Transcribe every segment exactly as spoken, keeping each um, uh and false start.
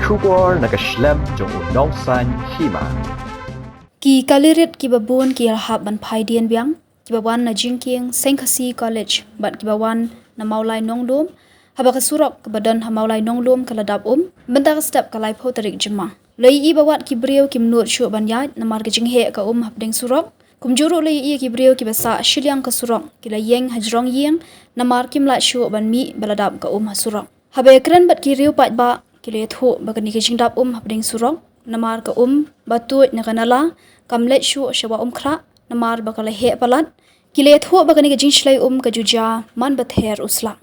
Khubor na ka shlem jong u Nongsaiñ Hima. Ki kali rit kiba bun ki la hap ban phai dien biang, kiba wan na jingkieng Seng Khasi College bad kiba wan na Mawlai Nonglum, haba ka surok kaba don ha Mawlai Nonglum ka la dap um mynta ka step ka laiphew tarik Jymmang. La ïohi ba wat ki briew kim nud shuh ban ïaid namar ka jingheh ka um hapdeng surok. Kumjuh ruh la ïohi ki briew kiba sah shiliang ka surok ki la ïeng hajrong ïing namar kim lah shuh ban mih ba la dap ka um ha surok. Haba ïakren bad ki riew paidbah ki la ïathuh ba kane ka jingdap um hapdeng surok namar ka um ba tuid na ka nala kam leit shuh sha Wah Umkhrah namar ba ka la heh palat. Ki la ïathuh ba kane ka jingshlei um ka ju jia man ba ther u slap.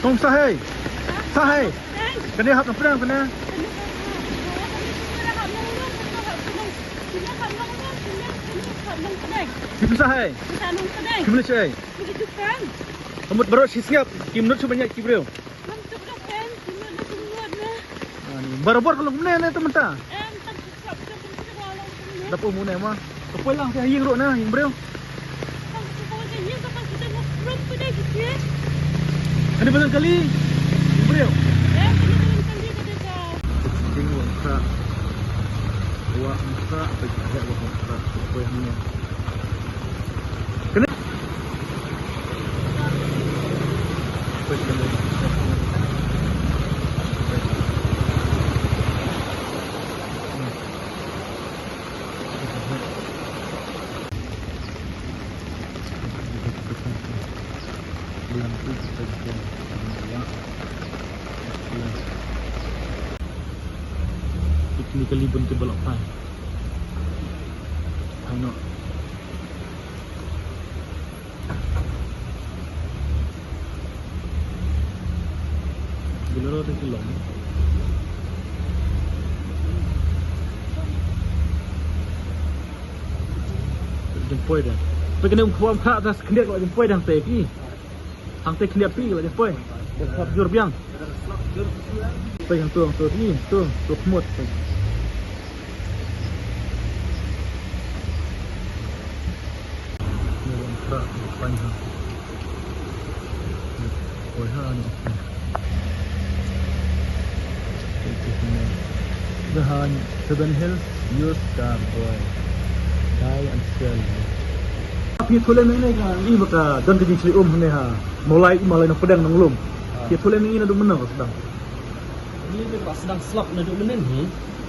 Tong sahei. Sahei. Kane hap na pdeng kane. Kim sahei. Kim leit sahei. Ka mut baroh shi sngap, kim nud shuh ban ïaid ki briew. Ani, barabor ka long kumne ne te mynta. Dap um une ma. Ka poi lang te ha ïing ruh na, ïing briew. Kane ba long kali, ïing briew. King Wah Umkhrah. Wah Umkhrah, apa kita Wah Umkhrah. Ka poi hangne. Kane. Technically pun ke balok phai. Phai noh. Bolero te ki long. Jingpoi dah. Pe kene um khwam kha das khyndiat ko jingpoi dah te ki. Hangte khyndiat phi la poi. Slap jur biang. Poi hangto, hangto, ih, to, to khmut. Ni wan kra, ni pan ha. Poi ha ni. Dah ha ni, Seven Hills, use car boy. Die and sell. Phi thule mene ka, i baka don ka jingshlei um hangne ha. Mawlai, Mawlai Nongpdeng Nonglum. Ah. Phi thule mene naduh mynno ka sdang. Ni ka sdang slap naduh mynne hi.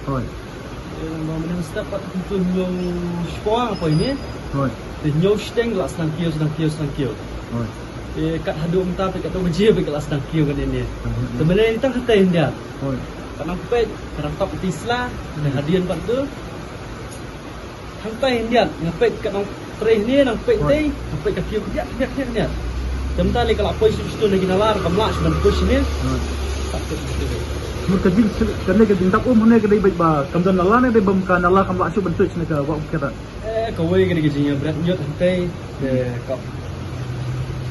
Hoi. Eh, ba mynne step pat tu nyo shwa apa ini. Hoi. Te nyo shteng la sdang kiew, sdang kiew, sdang kiew. Hoi. Eh, kat haduh mynta te kat haduh baje ka la sdang kiew kan ini. Hmm. Te mynne tang kata India. Hoi. Ka nang peit, ka nang tap ti sla, ka hadien pat tu. Hangtai hyndiat, nga peit ka nang trei hynne, nang peit tei, nang peit ka kiew hyndiat, hyndiat, hyndiat, hyndiat. Te mynta lei ka la poi shu shu na ki nalar, kam lah shu ban push hynne. Hmm. Tak peit hynne. Mut ka jing, kane ka jingdap um hynne ka dei beit ba kam don nala ne dei bam ka nala kam lah shu ban push ne ka Wah Umkhrah. Eh, kawei ka dei ka jingïabret ñiut hangtei, eh, ka.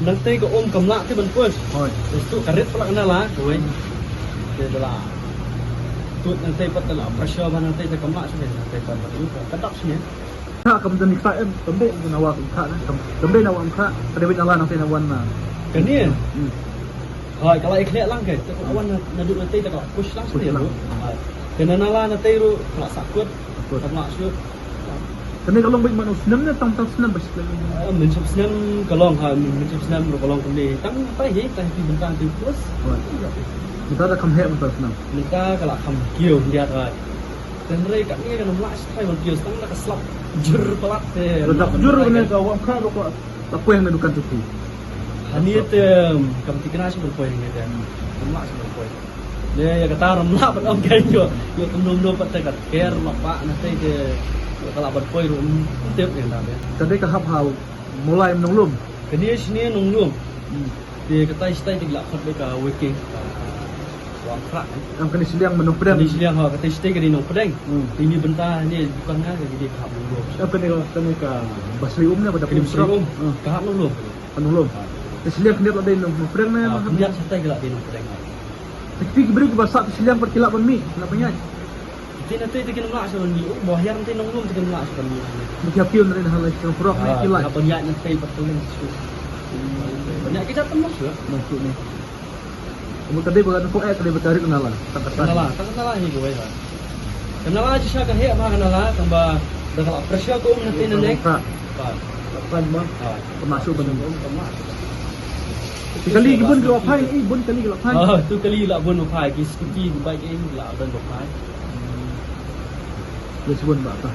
Nangtei ka um kam lah te ban push. Hoi. Te tu ka rit pala ka nala, kawei. Te da la. Tu nangtei pat da la pressure ba nangtei te kam lah shuh nangtei pat ba tu ka dap shuh. Ka kam don iksa em, kam dei na Wah Umkhrah, kam, kam dei na Wah Umkhrah, ka dei beit nala nangtei na wan na. Kane. Hmm. Hoi, ka la ikhleh lang ke, te ka wan na, naduh nangtei te ka la push lang shuh. Push lang. Hoi. Te na nala nangtei ruh ka la sakut. Sakut. Kam lah shuh. Kane ka long beit man u snem ne tang tang snem ba shi. Ah, mynshwa snem ka long ha, mynshwa snem ruh ka long kumne. Tang tai hi, tai hi bynta tu push. Hoi. Mynta da kham heh mynta snem. Mynta ka la kham kiew hyndiat hoi. Te hynrei kane ka nam lah shi tai ban kiew tang da ka slap jur palat te. Ka dap jur ne ka Wah Umkhrah ruh ka la poi hangne dukan tu phi. Hani te kam thikna shi ban poi hangne te. Nam lah shi ban poi. Ne, ïa kata ram lah ban ong kai ïoh. Ïoh kumno kumno pat te ka ker ma pa na te ke ïoh ka lah ban poi ruh, ym tip ne da be. Ka dei ka hap ha Mawlai Nonglum. Kane shane Nonglum. Hmm. Te katai shatai te ki lah khot be ka Wei King. Wang Krak. Am kane shiliang ma Nongpdeng. Kane shiliang ha, katai shatai kane Nongpdeng. Hmm. Te ini bynta ne dukan nga ka dei ka hap Nonglum. Am kane ka, kane ka Basri Um ne ba da Kane Basri Um. Hmm. Ka hap Nonglum. Ka Nonglum. Te shiliang khyndiat la dei Nongpdeng ne. Ah, khyndiat shatai ki lah dei Nongpdeng. Te ki briew kiba sah te shiliang pat ki lah ban mih, lah ban ïaid. Te na te te kin ym lah shuh ban mih, oh, ba hiar na te Nonglum te kin ym lah shuh ban mih. Ba ki hap kiew na te na halai shuh prok ne ki lah. Hap ban ïaid na te pat tu leng shuh. Ban ïaid ki jait tam noh shuh. Noh shuh ne. Kumta dei ba ka dei ba ka rit na la. Tang ka nala, tang ka nala hi kawei ha. Ka nala shisha ka heh ma ka nala, tang ba da ka la pressure ka um na te na ne. Ka. Ka pan ma. Ha. Ka masuk ban. Ka um ka ma. Ki kali ki bun ki la phai, eh, bun kali ki la phai. Ah, tu kali la bun ba phai, ki scooty, ki bike, eh, la bun ba phai. Yes, bun ba ta.